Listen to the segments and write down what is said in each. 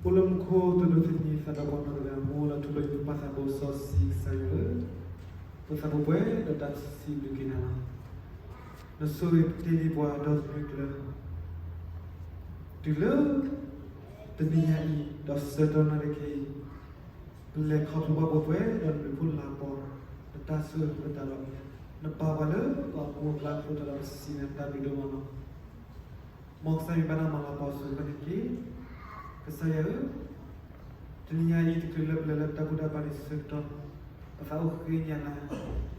အိၣ်လၢမူခိၣ်တဒိၣ်သနံၤ သးဒီဖျၢၣ်နီၢ်တဂၤ မ့ၢ်လၢထူလၢယိာ်ပၢ်သးဘိစီဆှံကစၢ်ယွၤဧၢ, ပသးပူၤပှဲၤဒီးတၢ်စံးဘျုးက့ၤနၤလီၤ. နဆိၣ်ဂ့ၤတ့ၢ်လံပှၤဒီတနွံကျၢၤ တုၤလၢတနံၤညါအံၤ ဒီးဆၢကတီၢ်နၣ်ရံၣ်ခဲအံၤ, ပလဲၤခီဖျိဘၣ်ပှဲၤပှဲၤဒီးနဘျုးဖှိၣ်လၤပှီၤ နတၢ်ဆိၣ်ဂ့ၤပတၢ်ဒီး နပာ်ပှၤလၢပှၤမူအကျါအဃိတၢ်ဒီး ပစံးနၤတၢ်ဘျုးဒိၣ်မးလီၤ. မ်ကစၢ်ယွၤဘၣ်နၤမၤလၤကပီၤဆိၣ်ဂ့ၤဘၣ်န့ၣ်တက့ၢ်. ကစၢ်ယွၤဧၢ, တနံၤညါအံၤတချုးလၢပလဲၤလၢတၢ်ဘူၣ်တၢ်ဘါန့ၣ်ဆၢကတီၢ်, ပသးအိၣ်ဃ့ကညးနၤ လၢနကဟဲလီၤ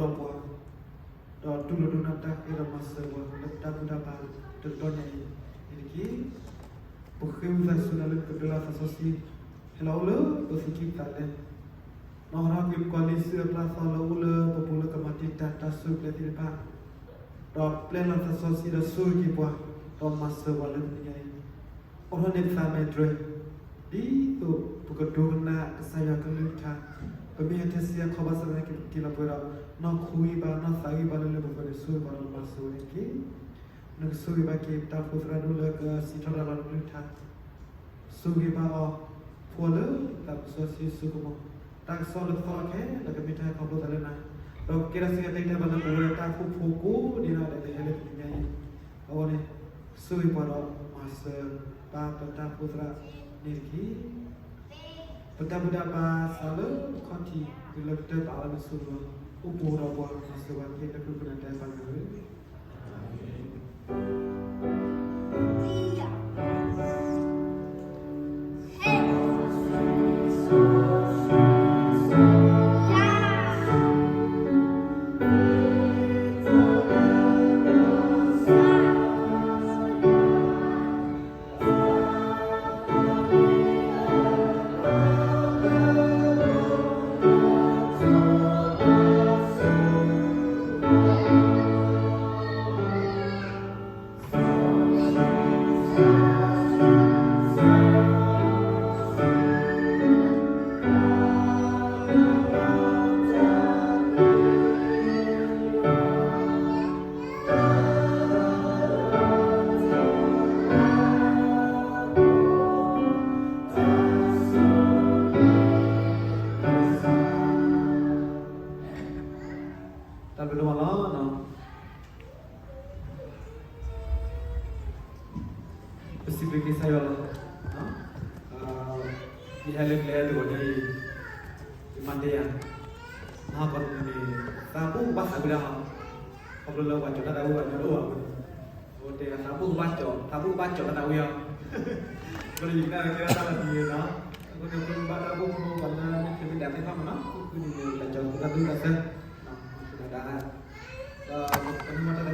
အိၣ်ဒီးပှၤ ဒီးတူၢ်လိာ်ဒိကနၣ်တၢ်ဃ့ဒီးမၤစၢၤပှၤလၢပတၢ်ဘူၣ်တၢ်ဘါတကတီၢ်ညါအံၤန့ၣ်တက့ၢ်. ပဃ့ဝံသးစူၤနၤလၢနကဒုးလီၤသးစီဆှံ ဟဲလီၤအိၣ်လၢပသူၣ်ကံၢ်ပသးလဲ, နီၢ်ဟီၣ်က့ၤပကီၢ်လံၤဆူအပျဲၢ်အသီလၢအိၣ်လၢပပူၤလၢကမၤတံာ်တာ်တၢ်စူၢ်ကဲၤသ့ၣ်တဖၣ်, ဒီးပျဲလီၤသးစီဆှံဒီးဆိၣ်ဂ့ၤက့ၤပှၤ, ဒီးမၤစၢၤပှၤလၢတနံၤညါအံၤ, အိးထီၣ်န့ၢ်ပသးမဲာ်တြဲၤ, ဒ်သိးပကဒိကနၣ်ကစၢ်ယွၤကလုၢ်ကထါ, ပမ့ၢ်ဟဲထဲစံးအခီၣ်ဘၣ်ဆၣ်သနာ်က့ ပက့ၤလီၤပှဲၤဒီး နီၢ်ခိဂံၢ်ဘါ နီၢ်သးဂံၢ်ဘါလၢလၢပှဲၤပှဲၤန့ၣ် ဆိၣ်ဂ့ၤပှၤဒီးမၤစၢၤဝဲန့ၣ်တက့ၢ်. နကဆိၣ်ဂ့ၤဘၣ်က့ၤပတၢ်အိၣ်ဖှိၣ်သရၣ်ဒိၣ်လၢကစံးထီၣ်ပတၢ်လီၢ်ကလုၢ်ကထါ, ဆိၣ်ဂ့ၤဘၣ်အီၤ, ဖှူအီၤလၢသးစီဆှံစိကမီၤ, တၢ်ကစီၣ်လၢကသီၣ်လီၤခဲလၢာ် ကမ့ၢ်တၢ်ဟဲခီဖျိသးလၢနၤ, ဒီးကကဲထီၣ်စ့ၢ်ကီးတၢ်ဂံၢ်တၢ်ဘါလၢပဝဲတၢ်အိၣ်ဖှိၣ်ဖိကိးဒံနီၢ်ဂၤဒဲး ကဟဲလၢတနံၤညါအံၤ, အဃိန့ၣ် ဆိၣ်ဂ့ၤပှၤဒီးမၤစၢၤဘၣ်ပတၢ်အိၣ်ဖှိၣ်သရၣ်န့ၣ်တက့ၢ်. ပတၢ်ဘူၣ်တၢ်ဘါစးလၢအခီၣ်ထံး တုၤလၢကတၢၢ်ပာ်အီၤလၢနစုပူၤလီၤ. အိၣ်ဘူးဒီးပှၤ မၤစၢၤပှၤတက့ၢ် လၢခရံာ်ပူၤနတၢ်အဲၣ်ပၢ်ယွၤဧၢ. တၢ်ဘျုးဒိၣ်မးလီၤ. ပစံးဘျုးက့ၤကစၢ်ယွၤလီၤ. ယဟဲလၢကျဲတဂီၤန့ၣ် ယမၤတဲယၤ, မဟါကီးတနံၤန့ၣ် သးဘူၣ်ကဘၣ်သးဝံၣ်ဒၣ်လီၤ. ခီဖျိလၢပှၤကၠီၤတၢ်သးဝံၣ် ပှၤကၠီၤတအိၣ်ဘၣ်အဃိန့ၣ်, အဝဲတဲသးဘူၣ်ကဘၣ်ကၠီၤ, သးဘူၣ်ကဘၣ်ကၠီၤတၢ်သးဝံၣ်လီၤ. အဃိန့ၣ်ယကနၣ်ကဲထီၣ်တၢ်လီၤတံၢ်န့ၣ်လီၤ. အဃိန့ၣ် ပဘၣ်တၢ်အိၣ်ဖှိၣ်ဖိပှၤလၢမ့ၢ်ထဲမ့ၢ်ဒၣ်သ့ၣ်တဖၣ်မနီၤ, အဃိန့ၣ် တၢ်ကၠီၤတၢ်သးဝံၣ်တၢ်သၢ, ဒီးပကမၤတၢ်